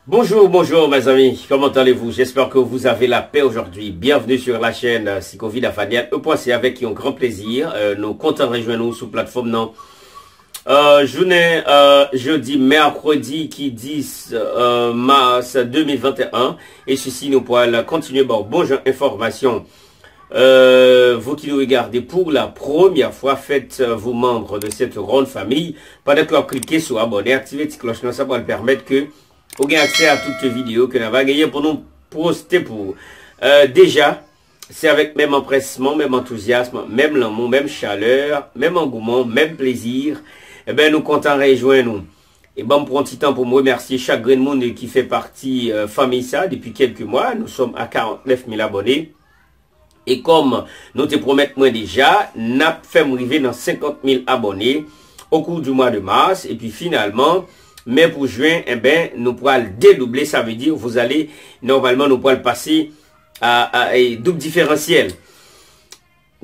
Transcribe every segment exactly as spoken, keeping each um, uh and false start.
Bonjour, bonjour mes amis, comment allez-vous? J'espère que vous avez la paix aujourd'hui. Bienvenue sur la chaîne euh, Psychovid Afaniel. E pwen se avèk yon gran plezi, euh, nou kontan rejwenn nou sou platfòm nan. Euh, jounen euh, jodi, mèkredi ki dis euh, mas de mil venteyen, e sisi nou pral kontinye ba w bon jan enfòmasyon. Euh, vous qui nous regardez pour la première fois, faites-vous membre de cette grande famille. Pandan ke w ap klike sou abòne, aktive ti klòch lan, sa pral pèmèt ke ou gen aksè a tout videyo ke n ava genyen pou nou poste pou ou. Euh, deja, se avèk menm anprèsman, menm antouzyasm, menm lanmou, menm chalè, menm angouman, menm plezi, enben nou kontan rejwenn ou. E ban m pran ti tan pou m remèsye chak grenn moun ki fè pati euh, fanmi sa depi kèlke mwa. Nou sòm a karant nèf mil abòne. E kòm nou te pwomèt mwen deja, n ap fè m rive nan senkant mil abòne au cours du mois de mars. Epi finalman, men pou jen, enben, nou pral dedouble, sa vle di, vous allez, nòmalman, nou pral pase a, a, a doub diferansyèl.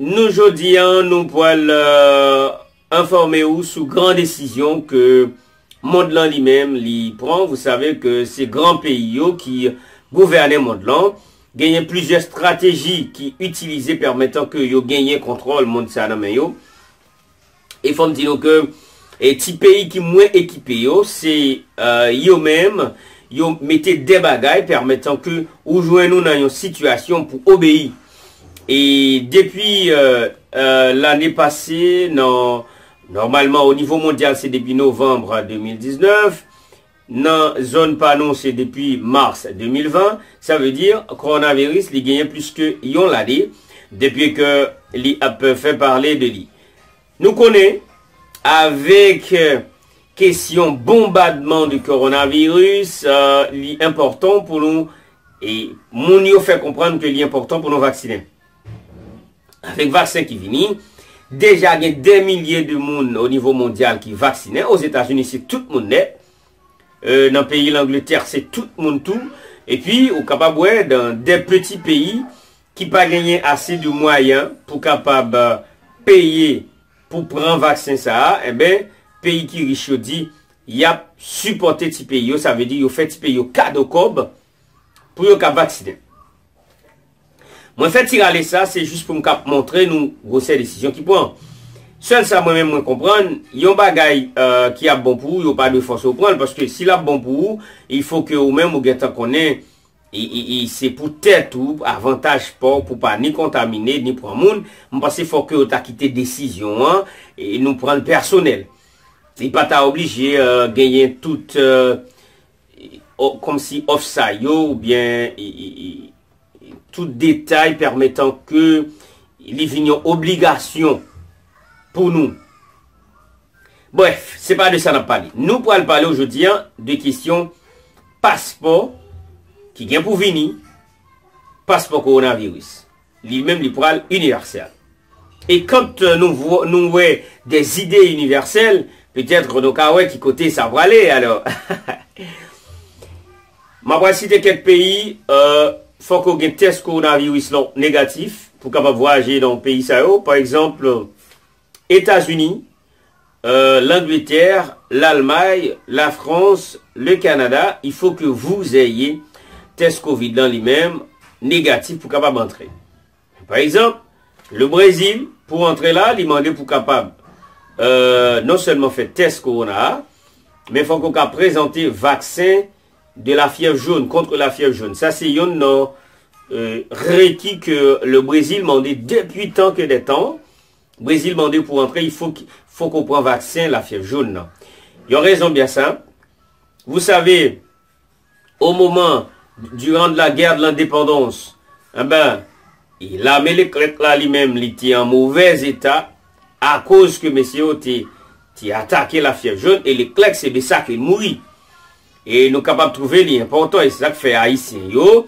Nou jodi a, nou pral euh, enfòme ou sou gran desizyon ke mond lan li menm li pran. Vous savez que se gran peyi yo ki gouvène mond lan. Genyen plizyè strateji ki itilize pèmètan ke yo genyen kontwòl mond sa nan men yo. E fò m di nou ke e ti peyi ki mwen ekipe yo, se euh, yo menm, yo mete de bagay pèmètan ke ou jwenn ou nan yon sitiyasyon pou obeyi. E depi euh, euh, lane pase, nan nòmalman o nivo mondyal se depi novanm de mil diznèf, nan zòn pa nou se depi mas de mil ven, sa vle di kowonaviris li genyen plis ke yon lane depi ke li ap fè pale de li. Nou konnen avèk euh, kesyon bonbadman de kowonaviris, euh, li enpòtan pou nou, e moun yo fè konprann ke li enpòtan pou nou vaksinen. Avèk vaksen ki vini, deja gen dè milye de moun o nivo mondyal ki vaksinen. Ozetazini se tout moun nèt. Euh, nan peyi Langletè se tout moun tou. Epi ou kapab wè dan de peti peyi ki pa genyen ase de mwayen pou kapab euh, peye pou pran vaksen sa a, enben peyi ki rich yo di y ap sipòte ti peyi yo, sa vle di yo fè ti peyi yo kado kòb pou yo ka vaksinen. Mwen fè ti rale sa, se jis pou m kap montre nou gwosè desizyon ki pran. Sèl sa mwen menm mwen konprann, yon bagay euh, ki ap bon pou ou, yo pa dwe fòse w pran l, paske si l ap bon pou ou, il faut que ou menm ou gentan konnen, e, e, e, se pou tèt ou, avantaj pa w, pou pa ni kontamine, ni pran moun. M panse fò ke yo ta kite desizyon an, e nou pran l pèsonèl. Li pa ta oblije euh, genyen tout euh, o- kòmsi òf sa yo oubyen i- i- i- tout detay pèmètan ke li vin yon obligasyon pou nou. Brèf, se pa de sa n ap pale. Nou pral pale jodi a de kesyon paspò ki gen pou vini, paspò kowonaviris. Li menm li pral inivèsèl. E kan euh, nou, vo- nou wè de zide inivèsèl, petèt nou ka wè ki kote sa prale. Alò, m ap pral site kèk peyi, euh, fòk ou gen tès kowonaviris lan negatif pou kapab vwayaje nan peyi sa yo. Pa egzanp, Etazini, euh, Langletè, Lalmay, Lafrans, le Kanada, il faut que vous ayez tès kovid lan li menm negatif pou kapab antre. Pa egzanp, le Brezil, pou antre la, li mande pou kapab euh, non sèlman fè tès kowona a, men fòk ou ka prezante vaksen de la fièv jòn, kont la fièv jòn. Sa se yonn nan euh, reki ke le Brezil mande depi tan ke de tan. Brezil mande pou antre, il faut, fòk ou pran vaksen la fièv jòn nan. Yon rezon byen senp. Vous savez, au moment, durant la guerre de l'indépendance, enben, lame Leklèk la li menm, li te an movèz eta, akoz ke mesye yo te, te atake la fièv jòn, e Leklèk se de sa ke l mouri. E nou kapab twouve li enpòtan, e se sa k fè Ayisyen yo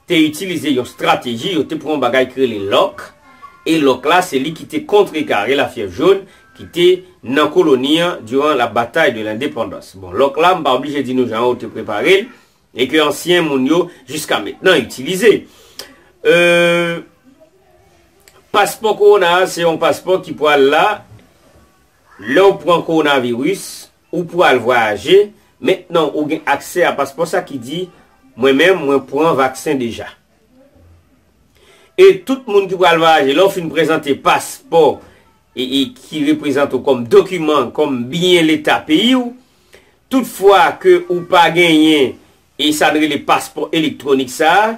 te itilize yon estrateji, yo te pran yon bagay ki rele lòk, e lòk la se li ki te kontrekare la fièv jòn ki te nan koloni an durant la bataille de l'indépendance. Bon, lòk la, m pa oblije di nou jan yo te prepare l, e ke ansyen moun yo jiska mentnan itilize. Euh, paspò kowona a, se yon paspò ki pral la, lè w pran kowonaviris, ou pral vwayaje, Mentnan ou gen aksè a paspò sa ki di, mwen menm, mwen pran vaksen deja. E tout moun ki pral vwayaje, lè w fin prezante paspò e, e ki reprezante w kòm dokiman, kòm byen leta peyi w, toutfwa ke ou pa genyen e sa n rele paspò elektwonik sa a,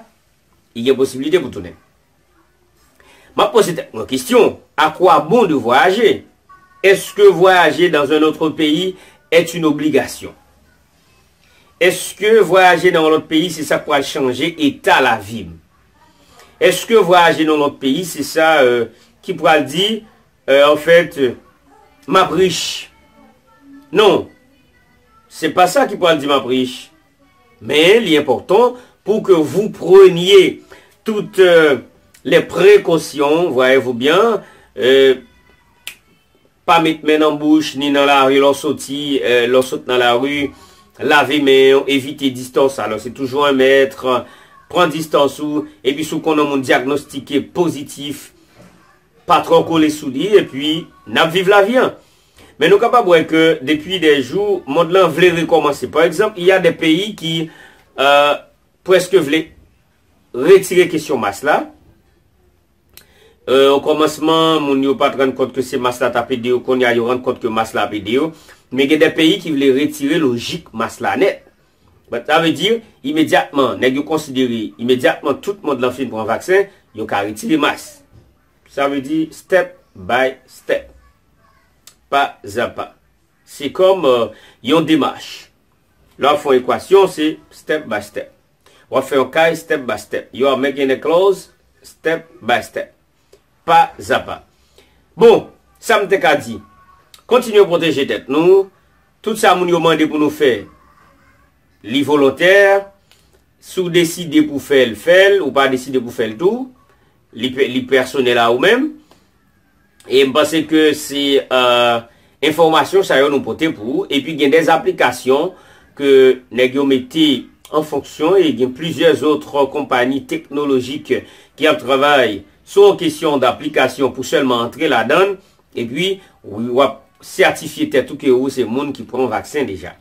li gen posibilite pou tounen. M ap poze tèt mwen kesyon, à quoi bon de voyager? Est-ce que voyager dans un autre pays est une obligation? Èske vwayaje nan yon lòt peyi se sa k pral chanje eta lavi m? Èske vwayaje nan yon lòt peyi se sa euh, ki pral di euh, anfèt euh, m ap rich? Non, se pa sa ki pral di m ap rich. Men li enpòtan pou ke vous preniez toutes euh, les précautions, voyez-vous bien, euh, pa met men nan bouch ni nan lari lè w soti, lè w sot nan lari, lave men w, evite distans, alò se toujou en mèt, pran distans ou, epi si w konn yon moun dyagnostike pozitif, pa twò kole sou li, epi n ap viv lavi an. Men nou kapab wè ke depi de jou, mond lan vle rekòmanse. Pa egzanp, il y a des pays ki euh, prèske vle retire kesyon mas la. Euh, o kòmansman, moun yo pa t rann kont ke se mas la t ap ede yo, kounye a yo rann kont ke mas la ap ede yo. Men gen de peyi ki vle retire lojik mas la nèt. But sa vle di, imedyatman, nèg yo konsidere, imedyatman tout mond lan fin pran vaksen, yo ka retire mas. Sa vle di step by step. Pa a pa. Se kòm euh, yon demach. Lè w ap fè yon ekwasyon, se step by step. W ap fè yon kay step by step. You are making a clothes step by step. Pa a pa. Bon, sa m te ka di. Kontinye pwoteje tèt nou. Tout sa moun yo mande pou nou fè, li volontè. Si w deside pou fè l, fè l. Ou pa deside pou fè l tou, li, pe- li pèsonèl a ou menm. E m panse ke se euh, enfòmasyon sa yo nou pote pou ou. Epi gen de aplikasyon ke nèg yo mete an fonksyon e gen plizyè zòt konpayi teknolojik ki ap travay sou yon kesyon daplikasyon pou sèlman antre ladan l. Epi w ap sètifye tèt ou ke ou se moun ki pran vaksen deja.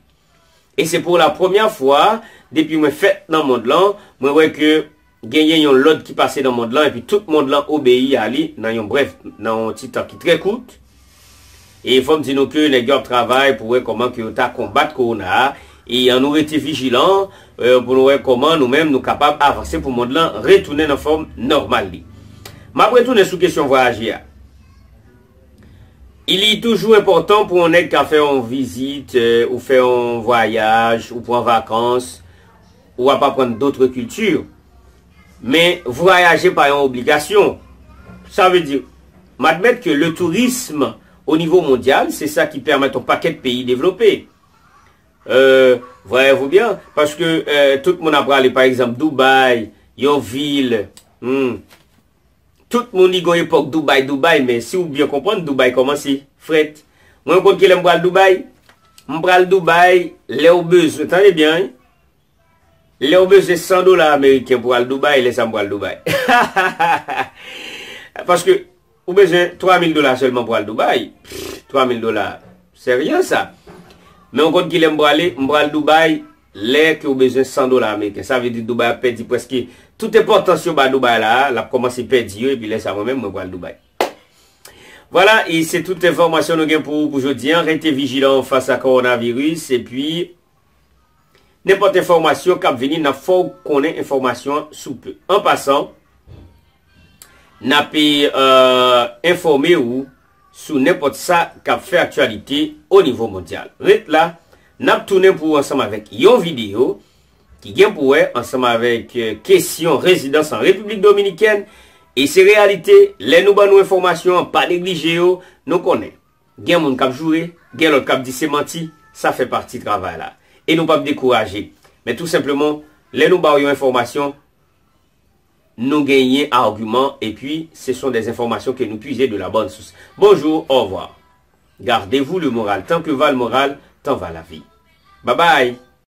E se pou la premyè fwa depi mwen fèt nan mond lan, mwen wè ke genyen yon lòd ki pase nan mond lan epi tout mond lan obeyi a li nan yon brèf, nan yon ti tan ki trè kout. E fò m di nou ke nèg yo ap travay pou wè kòman ke yo ta konbat kowona a. E ann nou rete vijilan euh, pou nou wè kòman nou menm nou kapab avanse pou mond lan retounen nan fòm nòmal li. M ap retounen sou kesyon vwayaje a. Li toujou enpòtan pou yon nèg ka fè yon vizit, euh, ou fè yon vwayaj, ou pran vakans, ou ap aprann dotre kilti. Men vwayaje pa yon obligasyon. Sa vle di, m admèt ke le tourism o nivo mondyal, se sa ki pèmèt yon pakèt peyi devlope. Euh, voyez-vous bien, paske euh, tout moun ap prale, pa egzanp, Dubai, yon vil, hmm, tout moun li gon epòk Dubai, Dubai, men si w byen konprann, Dubai kòmanse frèt. Mwen, ou konn kilè m pral Dubai? M pral Dubai lè w bezwen, tande byen, wi. Lè w bezwen san dola ameriken pou al Dubai, lè sa m pral Dubai. Paske ou bezwen twa mil dola sèlman pou al Dubai. Pff, twa mil dola, se ryen sa. Men ou konn kilè m prale? M pral Dubai lè ke w bezwen san dola ameriken. Sa vle di Dubai ap pèdi prèske tout enpòtans yo ba Dubai la a, l ap kòmanse pèdi yo, epi lè sa mwen menm mwen pral Dubai. Vwala, e se tout enfòmasyon nou gen pou ou pou jodi a. Rete vijilan fas a kowonaviris, epi nenpòt enfòmasyon k ap vini, n ap fè w konnen enfòmasyon an sou pe. An pasan, n ap euh, enfòme ou sou nenpòt sa k ap fè aktyalite o nivo mondyal. Ret la, n ap tounen pou ou ansanm avèk yon videyo ki gen pou wè ansanm avèk euh, kesyon rezidans an Repiblik Dominikèn. E se reyalite, lè nou ban nou enfòmasyon an, pa neglije yo, nou konnen. Gen moun k ap joure, gen lòt k ap di se manti, sa fè pati travay la. E nou p ap dekouraje. Men tou senpleman, lè nou ba w yon enfòmasyon, nou genyen agiman, epi ce sont des informations que nous puiser de la bonne source. Bonjour, au revoir. Gardez-vous le moral, tant que va le moral, tant va la vie. Bye bye.